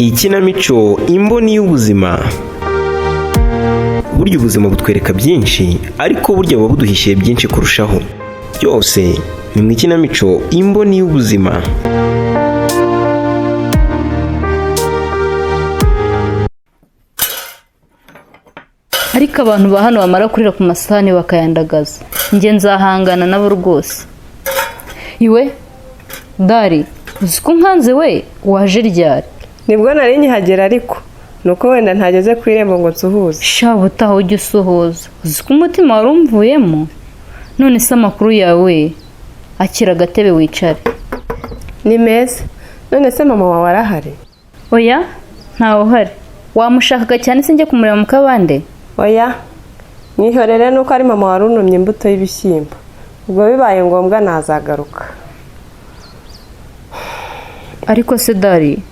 Ikinamico Imboni y'Ubuzima. Burya ubuzima butwereka byinshi, ariko burya buba buduhishiye byinshi kurushaho. Byose ni mu ikinamico Imboni y'Ubuzima. Ariko abantu ba hano bamara kurira ku masahani bakayandagaza, njye nzahangana nabo rwose. Iwe dari, uzi ko nkanze we? Waje ryari? Nibwo nari nkihagera, ariko ni uko wenda ntageze ku irembo ngo nsuhuze. Sha, ubutaha ujye usuhuza. Uzi ko umutima wari umvuyemo? None se amakuru yawe? Akira agatebe wicare. Ni meza. None se mama wawe arahari? Oya, ntawe uhari. Wamushakaga cyane se njye kumureba mu kabande? Oya, mwihorere, nuko ari mama wari unumye imbuto y'ibishyimbo. Ubwo bibaye ngombwa nazagaruka. Ariko se dari,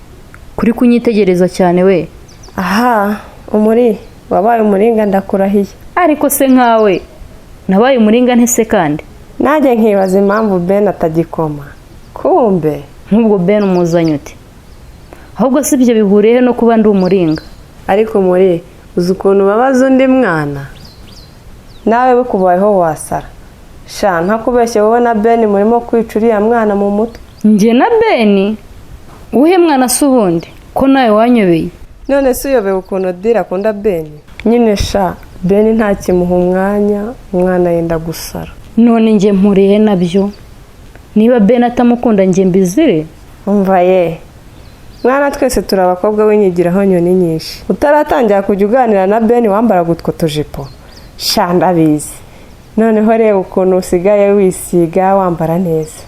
kuri kunyitegereza cyane we? Aha umuri wabaye umuringa, ndakurahiye. Ariko se nkawe, nabaye umuringa ntese kandi? Nanjye nkibaza impamvu Ben atagikoma, kumbe. Nk'ubwo Ben umuzanye ute? Ahubwo si ibyo bihuriye he no kuba ndi umuringa? Ariko muri uzi ukuntu ubabaza undi mwana, nawe bikubayeho wasara. Sha, ntakubeshye, wowe na Ben murimo kwica uriya mwana mu mutwe. Njye na Ben? Uwuhe mwana se ubundi, ko nawe wanyobeye? None se uyobewe ukuntu Odile akunda Ben nyine? Sha, Ben ntakimuha umwanya, umwana yenda gusara. None njye mpuriye nabyo? Niba Ben atamukunda, njye mbizire? Umva ye mwana, twese turi abakobwa, w'inyigiraho nyoni nyinshi. Utaratangira kujya uganira na Ben wambaraga utwo tujipo, sha ndabizi. Noneho reba ukuntu usigaye wisiga, wambara neza.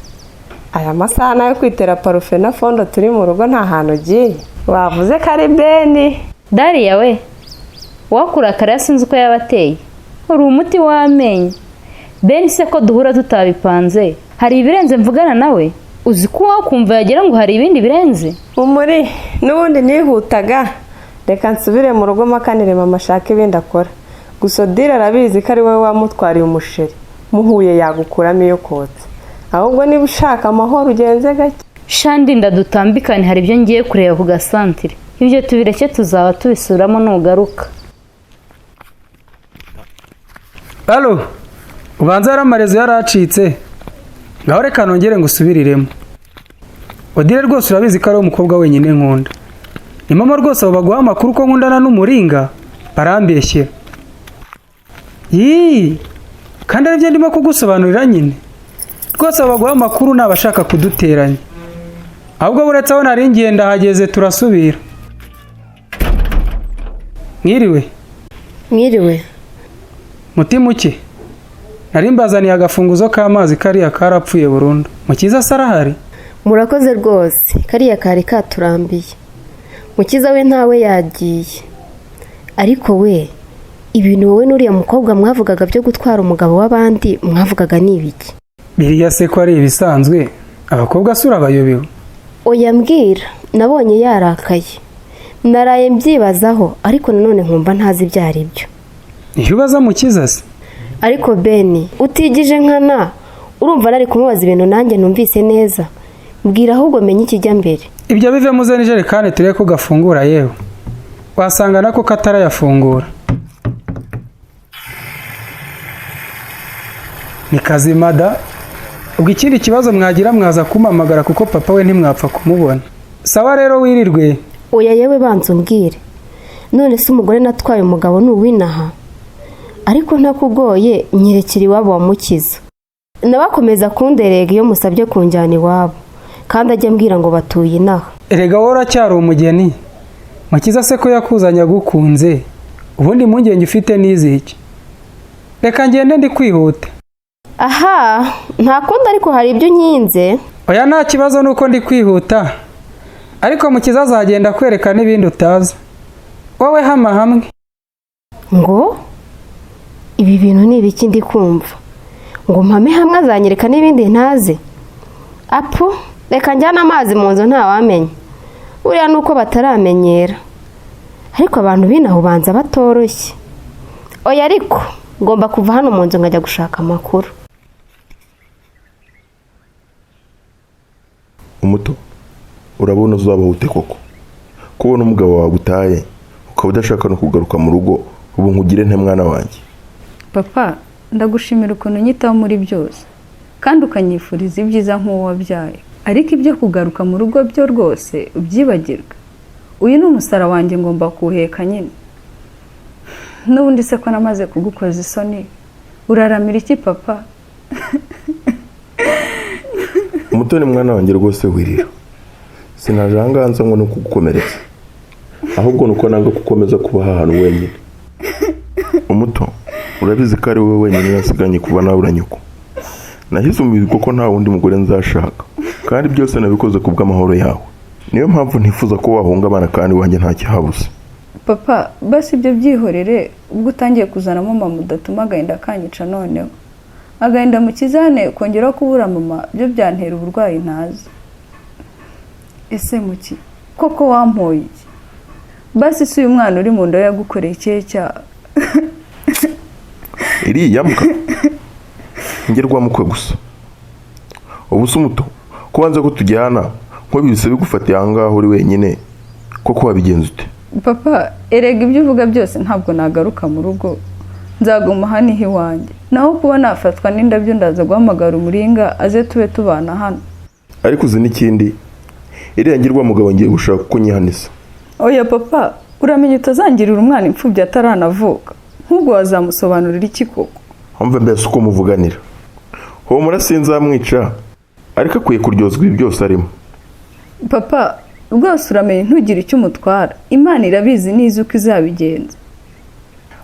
Aya masaha nayo kwitera parufe na fondo, turi mu rugo, nta hantu ugiye, wavuze ko ari Ben. Dariya we, wakurakara sinzi uko yaba ateye. Uri umuti w'amenyo. Ben se ko duhura tutabipanze, hari ibirenze mvugana nawe? Uzi ko wakumva yagira ngo hari ibindi birenze. Umuri, n'ubundi nihutaga, reka nsubire mu rugo makanire mama ashaka ibindi akora. Gusa Odile arabizi ko ari wowe wamutwariye umusheri. Muhuye yagukuramo iyo kotsa. Ahubwo niba ushaka amahoro ugenze gake. Shandi, ndadutambikane, hari ibyo ngiye kureba ku gasantire. Ibyo tubireke, tuzaba tubisubiramo nugaruka. Alo, ubanza yari amarezo yaracitse. Ngaho reka nongere ngusubiriremo. Odile rwose urabizi ko ari we mukobwa wenyine nkunda. Ni mama rwose, abo baguha amakuru ko nkundana n'umuringa barambeshyera. Yii, kandi aribyo ndimo kugusobanurira nyine. Rwose abo baguha amakuru ni abashaka kuduteranya. Ahubwo buretse, aho nari ngiye ndahageze, turasubira. Mwiriwe. Mwiriwe. Mutima uke, nari mbazaniye agafunguzo k'amazi, kariya karapfuye burundu. Mukiza se arahari? Murakoze rwose, kariya kari katurambiye. Mukiza we ntawe, yagiye. Ariko we, ibintu wowe n'uriya mukobwa mwavugaga byo gutwara umugabo w'abandi mwavugaga ni ibiki? Biriya se ko ari ibisanzwe? Abakobwa se urabayobewe? Oya, mbwira, nabonye yarakaye. Naraye mbyibazaho, ariko nanone nkumva ntazi ibyo ari byo. Iyo ubaza Mukiza se? Ariko Beni, utigije nkana, urumva nari kumubaza ibintu nanjye numvise neza? Mbwira ahubwo menye ikijya mbere. Ibyo bivemo, uzane ijerekani turebe ko gafungura. Yewe, wasanga nako katarayafungura. Ni kazima da. Ubwo ikindi kibazo mwagira mwaza kumpamagara, kuko papa we ntimwapfa kumubona. Sawa rero, wirirwe. Oya yewe, banza umbwire. None se umugore natwaye umugabo ni uwinaha? Ariko ntakugoye, nyerekera iwabo wa Mukiza. Nawe akomeza kunderega iyo musabye kunjyana iwabo, kandi ajya ambwira ngo batuye inaha. Erega wowe uracyari umugeni. Mukiza se ko yakuzanye agukunze, ubundi impungenge ufite n'iziki? Reka ngende, ndi kwihuta. Aha nta kundi, ariko hari ibyo unkinze. Oya, nta kibazo, nuko ndi kwihuta. Ariko Mukiza azagenda akwereka n'ibindi utazi. Wowe hama hamwe. Ngo ibi bintu ni ibiki ndi kumva? Ngo mpame hamwe, azanyereka n'ibindi ntazi? Apu, reka njyane amazi mu nzu, ntawamenya. Buriya ni uko bataramenyera, ariko abantu b'inaha ubanza batoroshye. Oya, ariko ngomba kuva hano mu nzu nkajya gushaka amakuru. Umuto, urabona uzabaho ute koko? Kubona umugabo wawe utaye ukaba udashaka no kugaruka mu rugo, ubu nkugire nte mwana wanjye? Papa, ndagushimira ukuntu unyitaho muri byose kandi ukanyifuriza ibyiza nk'uwo wabyaye, ariko ibyo kugaruka mu rugo byo rwose ubyibagirwe. Uyu ni umusara wanjye, ngomba kuwuheka nyine. N'ubundi se ko namaze kugukoza isoni, uraramira iki papa? Umutoni mwana wanjye, rwose wirira. Sinaje ahangaha nza ngo ni ukugukomeretsa, ahubwo ni uko nanga gukomeza kuba aha hantu wenyine. Umuto, urabizi ko ari wowe wenyine nasiganye kuva nabura nyoko. Nashyize umuhigo ko nta wundi mugore nzashaka, kandi byose nabikoze ku bw'amahoro yawe. Niyo mpamvu ntifuza ko wahungabana kandi iwanjye nta kihabuze. Papa, basi ibyo byihorere. Ubwo utangiye kuzanamo mama, udatuma agahinda kanyica. Noneho agahinda mu kizane kongeraho kubura mama, byo byantera uburwayi ntazi. Ese muki, koko wampoye iki? Basi si uyu mwana uri mu nda yagukoreye ikihe cyaha? Iriya mbwa ngerwamukwe gusa. Ubu se umuto, ko wanze ko tujyana, nk'ubu bigufatiye aha ngaha uri wenyine, koko wabigenza ute? Papa, erega ibyo uvuga byose ntabwo nagaruka mu rugo, nzaguma hano iwanjye. Naho kuba nafatwa n'indabyo, ndaza guhamagara umuringa aze tube tubana hano. Ariko uzi n'ikindi? Iriya ngirwamugabo ngiye gushaka uko nyihanisa. Oya papa, uramenye utazangirira umwana imfubyi ataranavuka. Nk'ubwo wazamusobanurira iki koko? Wumve mbese uko muvuganira. Humura, sinzamwica, ariko akwiye kuryozwa ibi byose arimo. Papa, rwose uramenye ntugire icyo umutwara. Imana irabizi neza uko izabigenza.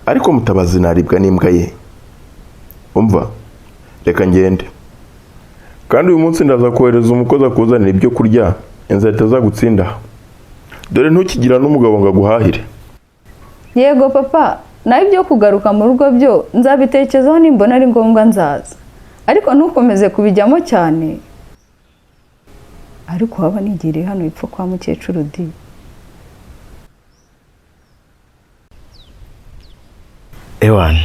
Ariko Mutabazi naribwa n'imbwa ye. Umva, reka ngende, kandi uyu munsi ndaza kohereza umukozi akuzanira ibyo kurya, inzara itazagutsinda. Dore ntukigira n'umugabo ngo aguhahire. Yego papa, nawe ibyo kugaruka mu rugo byo nzabitekerezaho, nimbona ari ngombwa nzaza, ariko ntukomeze kubijyamo cyane. Ariko waba nigiriye hano ipfa kwa mukecuru di. Ewana,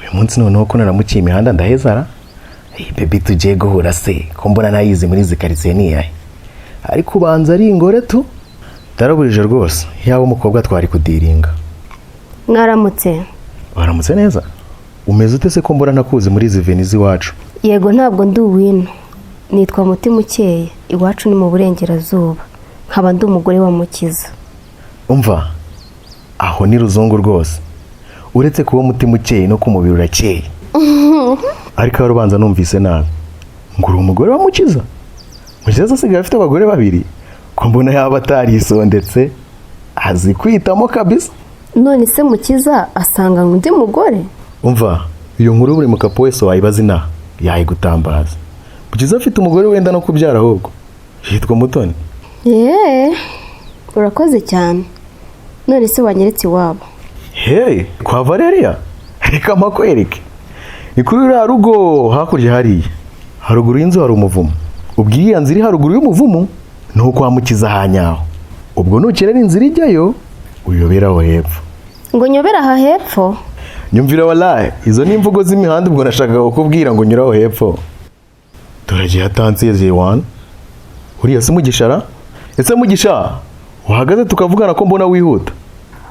uyu munsi noneho ko naramukiye imihanda ndahezara. Iyi baby tugiye guhura se ko mbona nayizi muri izi karitsiye ni iyahe? Ariko ubanza ari ingore tu. Ndaraburije rwose, yaba umukobwa twari kudiringa. Mwaramutse. Waramutse neza. Umeze ute se ko mbona ntakuzi muri izi veni z'iwacu? Yego, ntabwo ndi uwino. Nitwa Mutima Ukeye, iwacu ni mu burengerazuba, nkaba ndi umugore wa Mukiza. Umva, aho ni ruzungu rwose. Uretse kuba umutima ukeye, no ku mubiri urakeye. Ariko aho ubanza numvise nabi, ngo uri umugore wa Mukiza? Mukiza asigaye afite abagore babiri? Ko mbona yaba atarisondetse, azi kwitamo kabisa. None se Mukiza asanganywe undi mugore? Umva, iyo nkuru buri mukapo wese wayibaza inaha yayigutambaza. Mukiza afite umugore wenda no kubyara, ahubwo yitwa Mutoni. Yeee, urakoze cyane. None se wanyeretse iwabo? Hey, kwa Valeria? Reka mpakwereke. Ni kuri ruriya rugo hakurya hariya. Haruguru y'inzu hari umuvumo. Ubwo iriya nzu iri haruguru y'umuvumo ni ukwa Mukiza hanyaho. Ubwo nukenera inzira ijyayo uyobera aho hepfo. Ngo nyobere aha hepfo? Nyumvira walayi, izo ni imvugo z'imihanda. Ubwo nashakaga kukubwira ngo nyure aho hepfo. Turagiye atansiye wani. Uriya si Mugisha ra? Ese Mugisha, uhagaze tukavugana ko mbona wihuta?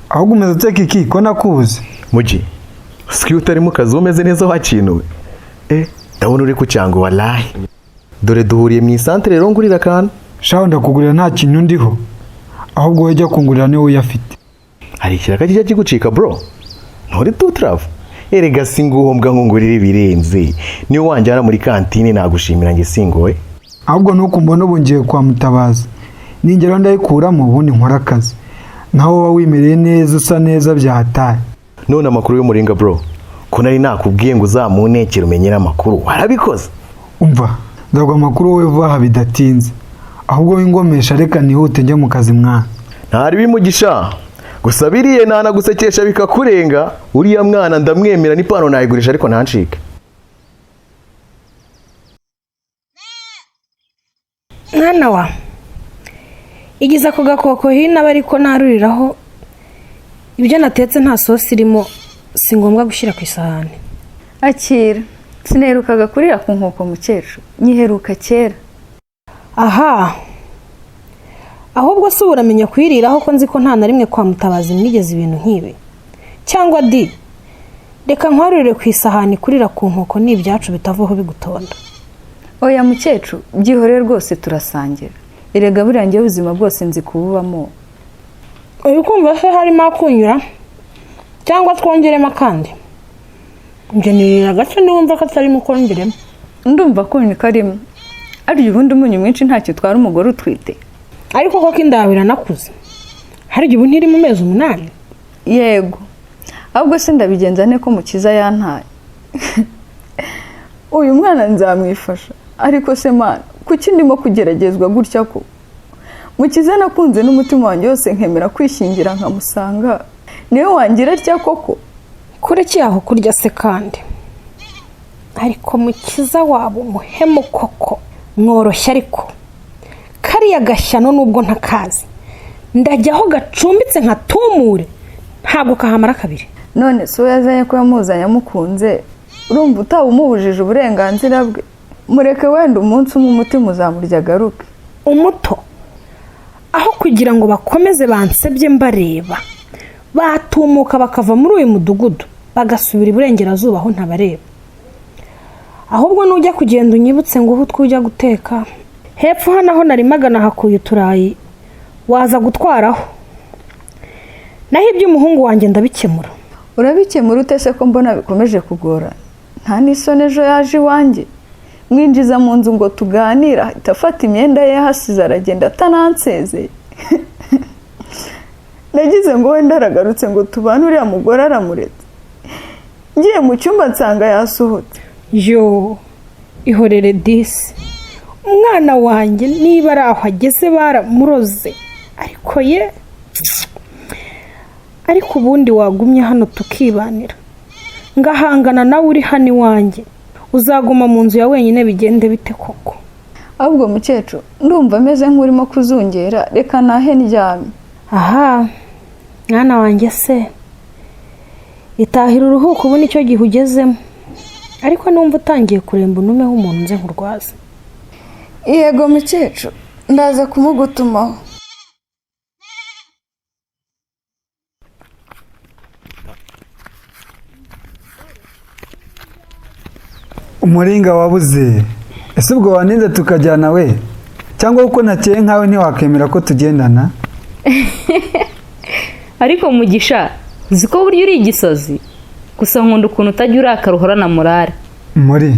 Ahubwo umeze uteka iki ko nakubuze? Mugi, siko iyo utari mu kazi umeze neza wakinuwe. Ndabona uri ku cyango walahi. Dore duhuriye mu isantere rero, ngurira akantu. Shaho, ndakugurira nta kintu ndiho. Ahubwo wowe jya kungurira niwe uyafite. Hari ikiraka kijya kigucika bro? Nturi tutaravu. Erega singuhombwa ngo ngurire ibirenze. Niyo wanjyana muri kantine nagushimira, njye singoye. Ahubwo nuko mbona ubu ngiye kwa Mutabazi, ningeraho ndayikuramo ubundi nkora akazi. Naho wowe wimereye neza, usa neza byahataye. None amakuru y'umuringa bro? Ko nari nakubwiye ngo uzamuntekere umenyere amakuru, warabikoze? Umva, nzaguha amakuru wowe vuba aha bidatinze. Ahubwo wingomesha, reka nihute njye mu kazi mwana. Ntari bimugisha. Gusa biriye ntanagusekesha bikakurenga. Uriya mwana ndamwemera, n'ipantaro nayigurisha ariko ntancike. Mwana wa, igize ako gakoko hino aba ariko naruriraho. Ibyo natetse nta sosi irimo, si ngombwa gushyira ku isahani. Akira, sinerukaga kurira ku nkoko mukecuru, nyiheruka kera. Aha. Ahubwo se uramenya kuyiriraho ko nzi ko nta na rimwe kwa Mutabazi mwigeze ibintu nk'ibi? Cyangwa di reka nkwarurire ku isahani, kurira ku nkoko ni ibyacu bitavaho bigutonda. Oya mukecuru, byihorere rwose turasangira. Erega buriya njyewe ubuzima bwose nzi kububamo. Uri kumva se harimo akunyura cyangwa twongeremo akandi? Njye nirira gace niwumva ko atarimo ukongeremo. Ndumva akunyu karimo, arya ubundi umunyu mwinshi ntacyo utwara umugore utwite. Ariko koko inda iranakuze, hari igihe ubu ntiri mu mezi 8. Yego, ahubwo se ndabigenza nte ko Mukiza yantaye? Uyu mwana nzamwifasha, ariko se mana kuki ndimo kugeragezwa gutya ko Mukiza nakunze n'umutima wanjye wose nkemera kwishingira nkamusanga, niwe wangira atya koko? Kure aho kurya se kandi, ariko Mukiza waba umuhemu koko, mworoshye ariko kariya gashyano nubwo ntakazi ndajya aho gacumbitse nkatumure, ntabwo kahamara kabiri. None si we yazanye ko yamuzanye amukunze, urumva utaba umubujije uburenganzira bwe? Mureke wenda umunsi umwe umutima uzamurya agaruke. Umuto aho kugira ngo bakomeze bansebye mbareba, batumuka bakava muri uyu mudugudu bagasubira iburengerazuba aho ntabareba. Ahubwo nujya kugenda unyibutse ngo ubu twujya guteka hepfo hano aho narimagana hakuye uturayi waza gutwaraho, naho iby'umuhungu wanjye ndabikemura. Urabikemura ute se ko mbona bikomeje kugorana? Nta n'isoni ejo yaje iwanjye mwinjiza mu nzu ngo tuganire, ahita afata imyenda ye yahasize aragenda atanansezeye. Nagize ngo wenda aragarutse ngo tubane, uriya mugore aramuretse. Ngiye mu cyumba nsanga yasohotse. Yo ihorere disi, umwana wanjye niba ari aho ageze baramuroze, ariko ye ariko ubundi wagumye hano tukibanira, ngahangana nawe uri hano iwanjye, uzaguma mu nzu ya wenyine bigende bite koko? Ahubwo mukecuru ndumva ameze nk'urimo kuzungera, reka nahe ndyame. Aha mwana wanjye se itahira uruhuko, ubu nicyo gihe ugezemo, ariko numva utangiye kuremba unumeho umuntu nze nkurwaza. Yego mukecuru, ndaza kumugutumaho. Umuringa wabuze ese ubwo waninze tukajyana we, cyangwa uko nakeye nkawe ntiwakemera ko tugendana? Ariko Mugisha uzi ko burya uri igisozi, gusa nkunda ukuntu utajya urakara uhorana morale. Muri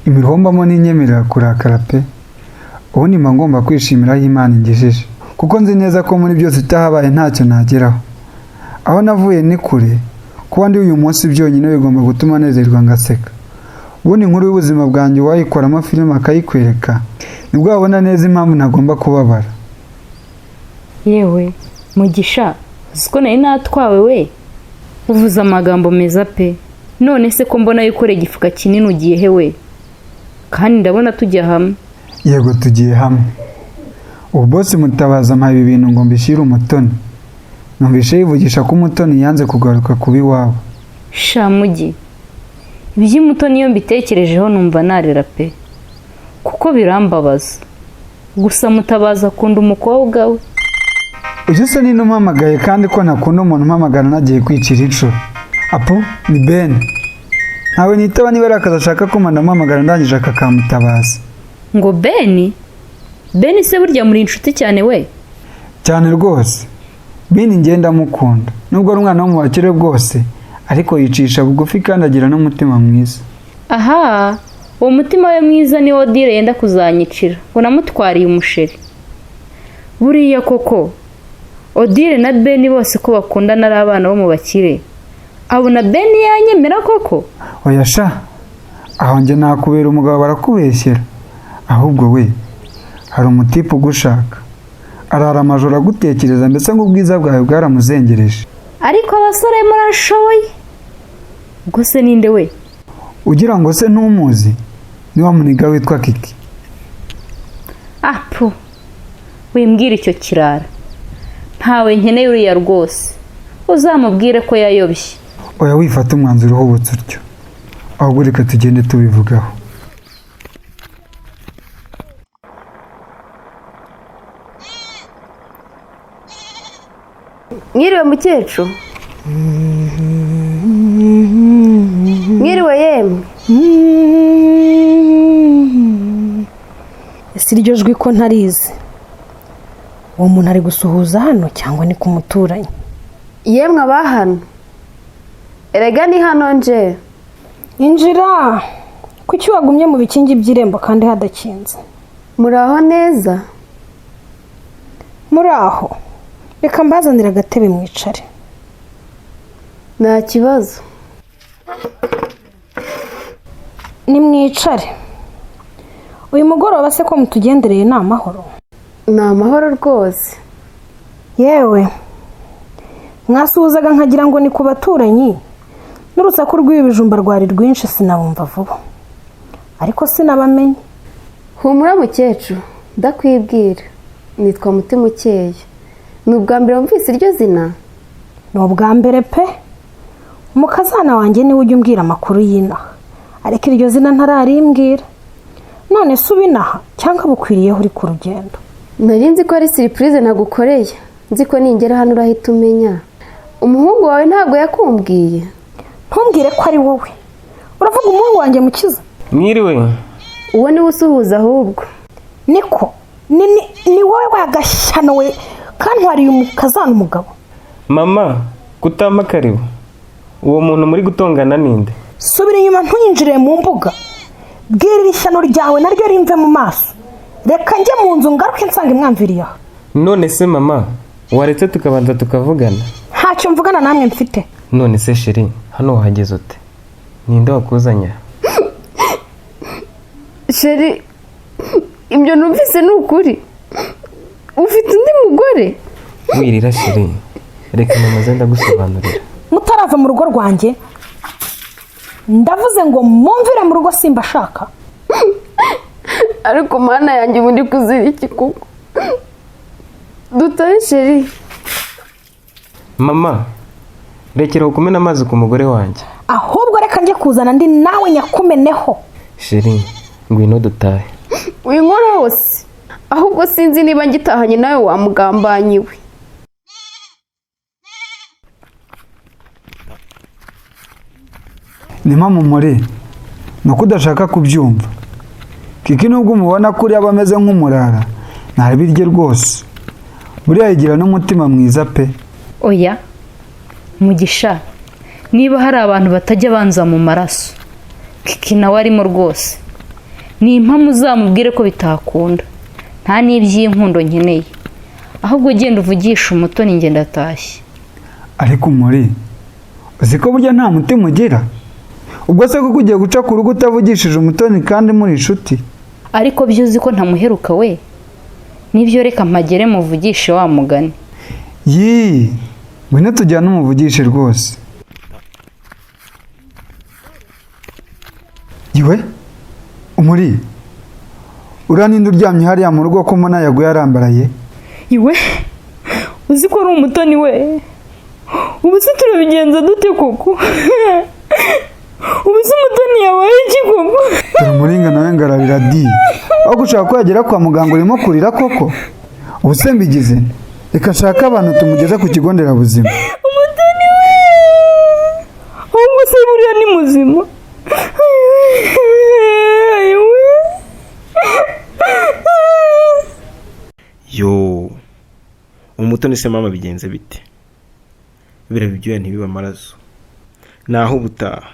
imihombamo n'inyemerera kurakara pe, ubundi mba ngomba kwishimira aho Imana ingejeje, kuko nzi neza ko muri byose itahabaye ntacyo nageraho. Aho navuye ni kure, kuba ndi uyu munsi byonyine bigomba gutuma nezerwa ngaseka. Ubundi inkuru y'ubuzima bwanjye wayikoramo filime akayikwereka, nibwo wabona neza impamvu ntagomba kubabara. Yewe Mugisha uzi ko nari natwawe we, uvuze amagambo meza pe. None se ko mbona yukoreye igifuka kinini ugiye he we? Kandi ndabona tujya hamwe. Yego tugiye hamwe. Ubu bosi Mutabaza ampaye ibi bintu ngo mbishyire Umutoni. Numvishe yivugisha ko Umutoni yanze kugaruka kuba iwabo. Sha Mugi, iby'Umutoni iyo mbitekerejeho numva narira pe, kuko birambabaza. Gusa Mutabaza akunda umukobwa we. Uyu se ni umpamagaye kandi ko ntakunda umuntu umpamagara nagiye kwicira inshuro. Apo ni Ben. Ntawe nitaba niba ari akazi ashaka ko mpamagara ndangije akakamutabaza. Ngo Ben? Ben se burya muri inshuti cyane we? Cyane rwose. Ben ngenda mukunda. Nubwo ari umwana wo mu bakire bwose, ariko yicisha bugufi kandi agira n'umutima mwiza. Aha, uwo mutima we mwiza ni Odile yenda kuzanyicira. Ngo namutwariye umusheri. Buriya koko Odile na Ben bose ko bakundana ari abana bo mu bakire, abona Ben yanyemera koko? Oya sha, aho njye nakubera umugabo barakubeshyera. Ahubwo we hari umutipe ugushaka, arara amajoro agutekereza, mbese ngo ubwiza bwawe bwaramuzengereje. Ariko abasore murashoboye. Ubwo se ninde we? Ugira ngo se ntumuzi? Ni wa muniga witwa Kiki. Apu, wimbwira icyo kirara, ntawe nkeneye uriya rwose, uzamubwire ko yayobye. Oya wifata umwanzuro uhubutse utyo, ahubwo reka tugende tubivugaho. Mwiriwe mukecuru. Mwiriwe yemwe. Ese iryo jwi ko ntarizi, uwo muntu ari gusuhuza hano cyangwa ni ku muturanyi? Yemwe abahano, erega ni hano nje. Injira. Kuki wagumye mu bikingi by'irembo kandi hadakinze? Muraho neza? Muraho. Reka mbazanire agatebe mwicare. Nta kibazo. Nimwicare. Uyu mugoroba se ko mutugendereye ni amahoro? Ni amahoro rwose. Yewe, mwasuhuzaga nkagira ngo ni ku baturanyi. N'urusaku rw'ibi bijumba rwari rwinshi sinabumva vuba, ariko sinabamenye. Humura mukecuru, ndakwibwira. Nitwa Mutima Ukeye. Ni ubwa mbere wumvise iryo zina? Ni ubwa mbere pe. Umukazana wanjye niwe ujya umbwira amakuru y'inaha, ariko iryo zina ntararimbwira. None se ubinaha cyangwa bukwiriyeho uri ku rugendo? Nari nzi ko ari siripurize nagukoreye, nzi ko ningera hano urahita umenya. Umuhungu wawe ntabwo yakumbwiye? Ntumbwire ko ari wowe. Uravuga umuhungu wanjye Mukiza? Mwiriwe. Uwo niwe usuhuza ahubwo. Niko ni wowe wagashyano we kantwariye umukazana umugabo. Mama, kutampa karibu. Uwo muntu muri gutongana ninde? Subira inyuma ntuyinjire mu mbuga. Bwira ishyano ryawe naryo rimve mu maso. Reka njye mu nzu ngaruke nsanga imwamviriye aha. None se mama, waretse tukabanza tukavugana? Ntacyo mvugana namwe mfite. None se sheri, hano wahageze ute? Ninde wakuzanya? Sheri, ibyo numvise ni ukuri. Ufite undi mugore? Wirira sheri, reka mama ze ndagusobanurira. Mutarava mu rugo rwanjye, ndavuze ngo mumvire mu rugo simbashaka. Ariko mana yanjye ubu ndi kuzira iki koko? Dutahe sheri. Mama, rekera kumena amazi ku mugore wanjye. Ahubwo reka njye kuzana ndi nawe nyakumeneho. Sheri, ngwino dutahe. Winkora hose. Ahubwo sinzi niba ngitahanye nawe wamugambanyiwe. Ni mpamvu muri ni uko udashaka kubyumva. Kiki nubwo umubona kuri aba ameze nk'umurara, ntabirye rwose. Buriya yigira n'umutima mwiza pe. Oya Mugisha, niba hari abantu batajya banza mu maraso, Kiki nawe arimo rwose. Ni impamvu uzamubwire ko bitakunda. Nta n'iby'inkundo nkeneye. Ahubwo genda uvugisha Umutoni njye ndatashye. Ariko muri uzi ko burya nta mutima ugira? Ubwo se kuko ugiye guca ku rugo utavugishije Umutoni kandi muri inshuti? Ariko byo uzi ko ntamuheruka we. Nibyo reka mpagere muvugishe wa mugani. Yii, ngwino tujyane umuvugishe rwose. Iwe, umuri uriya ninde uryamye hariya mu rugo ko mbona yaguye arambaraye? Iwe, uzi ko ari Umutoni we. Ubu se turabigenza dute koko? Ubu se Umutoni yabaye iki koko? Dore umuringa nawe ngararira di. Aho gushaka ko yagera kwa muganga urimo kurira koko? Ubu se mbigize nte? Reka nshake abantu tumugeze ku kigo nderabuzima. Umutoni we! Ahubwo se buriya ni muzima? Yo, Umutoni se mama bigenze bite? Biraba ibyuya ntibibe amaraso. Naho ubutaha.